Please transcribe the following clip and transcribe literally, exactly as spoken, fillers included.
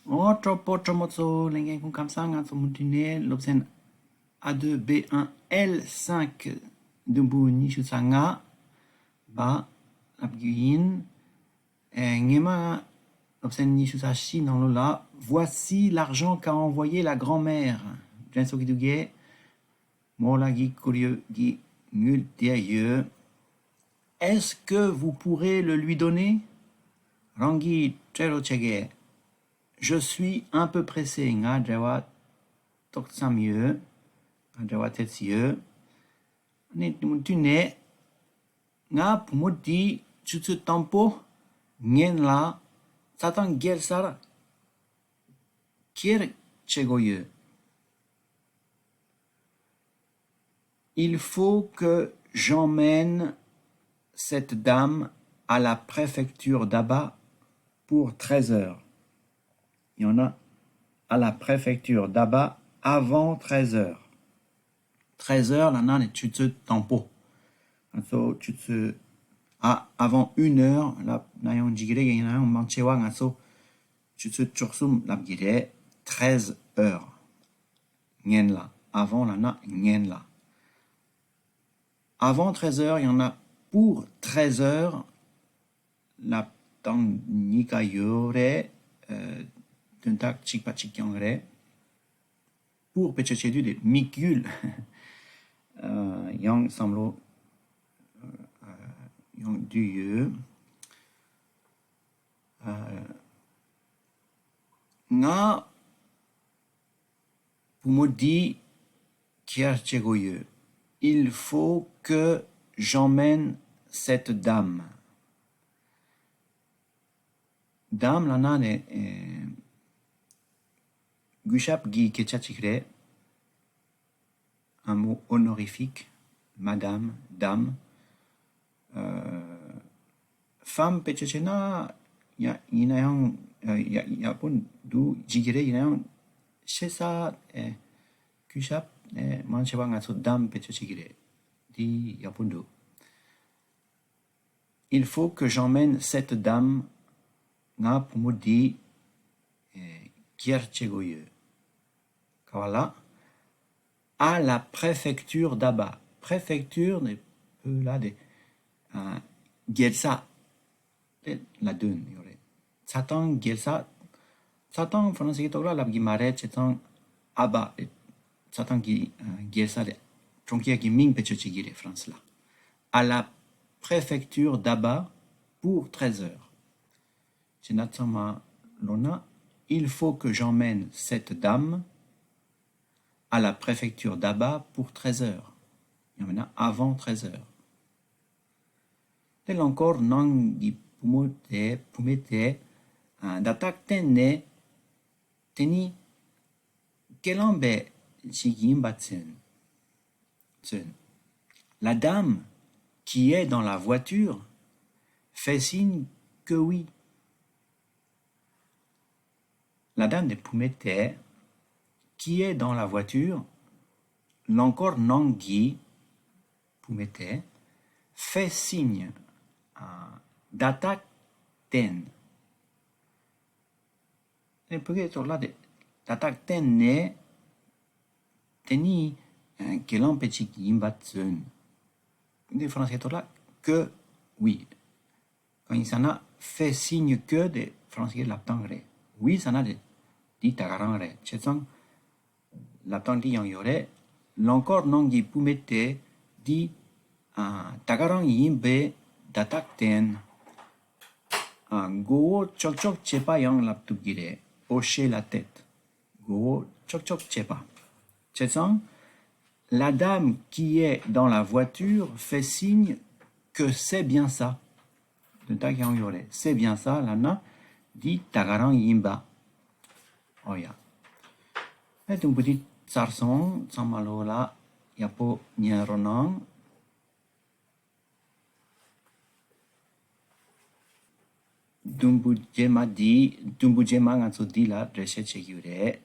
ཨོ་གྲོགས་པོ་གྲོགས་མོ་ཚོ། ལྷན་རྒྱས་སྐུ་ཁམས་བཟང་། ང་ཚོ་མུ་མཐུད་ནས་སློབ་ཚན་ཨ་དུ་བེ་ཨན་ཨེལ་སེང་གི་དུམ་བུ་ཉི་ཤུ་རྩ་ལྔ་པ་ལབ་རྒྱུ་ཡིན། ཨེ། སྔོན་མ་སློབ་ཚན་ཉི་ཤུ་རྩ་བཞི་ནང་ལོགས་ལ། Voici l'argent qu'a envoyé la grand-mère. དྲན་གསོ་གི་འདུག་གས། མོ་ལགས་ཀྱིས་བསྐུར་ཡོད་ཀྱི་དངུལ་དེ་ཡོད། Est-ce que vous pourrez le lui donner? རང་གིས་སྤྲད་རོགས་བྱེད་གས། Je suis un peu pressé. ང་འབྲེལ་བ་ཏོག་ཙམ་ཡོད། ང་འབྲེལ་བ་ཐེབས་ཡོད། ཨ་ནི་དུས་ནས་ང་བུ་མོ་འདི་ཆུ་ཚོད་དང་པོ་སྔོན་ལ་རྩྭ་ཐང་སྒེར་སར་ཁྱེར་བྱེད་དགོས་ཡོད། Il faut que j'emmène cette dame à la préfecture d'Aba pour treize heures. ཡང་ན། À la préfecture d'Aba avant treize heures. Treize heures ལབ་ན་ནི་ཆུ་ཚོད་དང་པོ། ང་ཚོ་ཆུ་ཚོད། ཨ། Avant une heure ལབ་ན་ཡང་འགྲིག་གི་རེད། ཡིན་ན་ཡང་མང་ཆེ་བ་ང་ཚོ་ཆུ་ཚོད་བཅུ་གསུམ་ལབ་ཀྱི་རེད། Treize heures. སྔོན་ལ། Avant ལབ་ན་སྔོན་ལ། Avant treize heures ཡང་ན་pour treize heures ལབ་སྟངས་གཉིས་ཀ་ཡོད་རེད། ཨ། དོན་དག་གཅིག་པ་གཅིག་རྐྱང་རེད། Pour བེད་སྤྱོད་བྱེད་དུས་དེ་དམིགས་ཡུལ། ཨ། ཡང་བསམ་བློ། ཨ། ཡོང་དུས་ཡོད། ཨ། ང་བུ་མོ་འདི་ཁྱེར་བྱེད་དགོས་ཡོད། Il faut que j'emmène cette dame. Dame ལབ་ན་ནི། ཨེ། གུས་ཞབས་ཀྱི་སྐད་ཆ་ཅིག་རེད། Un mot honorifique, madame, dame. ཨ། Femme བེད་སྤྱོད་བྱས་ན་ཡ། ཡིན་ན་ཡང་། ཨ། ཡ། ཡག་པོ་འདུག་བྱེད་ཀྱི་རེད། ཡིན་ན་ཡང་ཞེ་ས། ཨེ། གུས་ཞབས། ཨེ། མང་ཆེ་བ་ང་ཚོ་dame བེད་སྤྱོད་བྱེད་ཀྱི་རེད། འདི་ཡག་པོ་འདུག Il faut que j'emmène cette dame. ང་བུ་མོ་འདི། ཨེ། ཁྱེར་བྱེད་དགོས་ཡོད། ག་བ་ལ། À la préfecture d'Aba. Préfecture ནི་བོད་ལ་དེ། ཨ། སྒེར་ས་དེ་ལ་དོན་ཡོད་རེད། རྩྭ་ཐང་སྒེར་ས། རྩྭ་ཐང་ཧྥ་རན་སི་གི་ཐོག་ལ་ལབ་ཀྱི་མ་རེད། བྱས་ཙང་ཨ་བ་རེད། རྩྭ་ཐང་གི། ཨ། སྒེར་ས་རེད། གྲོང་ཁྱེར་གྱི་མིང་བེད་སྤྱོད་བྱེད་ཀྱི་རེད་ཧྥ་རན་སི་ལ། À la préfecture d'Aba pour treize heures. བྱས་ན་ཚང་མ་ལོ་ན། Il faut que j'emmène cette dame à la préfecture d'Aba pour treize heures. ཡང་མིན་ན་avant treize heures. དེ་རླངས་འཁོར་ནང་གི་བུ་མོ་དེ། བུད་མེད་དེ། ཨ། བརྡ་རྟགས་བསྟན་ནས། དེ་ནི་སྐྱེས་ལམ་པ་ཞིག་ཡིན་པ་མཚོན། མཚོན། La dame qui est dans la voiture fait signe que oui. La dame དེ་བུད་མེད་དེ། Qui est dans la voiture. རླངས་འཁོར་ནང་གི་བུད་མེད་དེ། Fait signe. ཨ། བརྡ་རྟགས་བསྟན། ཨེ། བོད་སྐད་ཐོག་ལ་དེ་བརྡ་རྟགས་བསྟན་ནས། དེ་ནི། ཨ། སྐྱེས་ལམ་པ་ཅིག་ཡིན་པ་མཚོན། འདི་ཧྥ་རན་སི་ཐོག་ལ་que oui. གང་ཡིན་ཟེར་ན། Fait signe que དེ་ཧྥ་རན་སི་ལབ་སྟངས་རེད། Oui ཟེར་ན་དེ་འདི་ད་ག་རང་རེད། བྱས་ཙང་ལབ་སྟངས་འདི་ཡང་ཡོད་རེད། རླངས་འཁོར་ནང་གི་བུད་མེད་དེ་འདི། ཨ། ད་ག་རང་ཡིན་པའི་བརྡ་རྟགས་བསྟན། ཨ། མགོ་བོ་ཅོག་ཅོག་བྱེད་པ་ཡང་ལབ་ཐུབ་ཀྱི་རེད། Hocher la tête. མགོ་བོ་ཅོག་ཅོག་བྱེད་པ། བྱས་ཙང་། La dame qui est dans la voiture fait signe que c'est bien ça. དོན་དག་ཡང་ཡོད་རེད། C'est bien ça ལབ་ན་འདི་ད་ག་རང་ཡིན་པ། ཨོ་ཡ། ཨེ། དུམ་བུ་འདི་ཚར་སོང་། ཚང་མ་ལོ་ལ་ཡག་པོ་ཉན་རོགས་གནང་། དུམ་བུ་རྗེས་མ་འདི། དུམ་བུ་རྗེས་མ་ང་ཚོ་འདི་ལ་འགྲེལ་བཤད་བྱེད་རྒྱུ་རེད།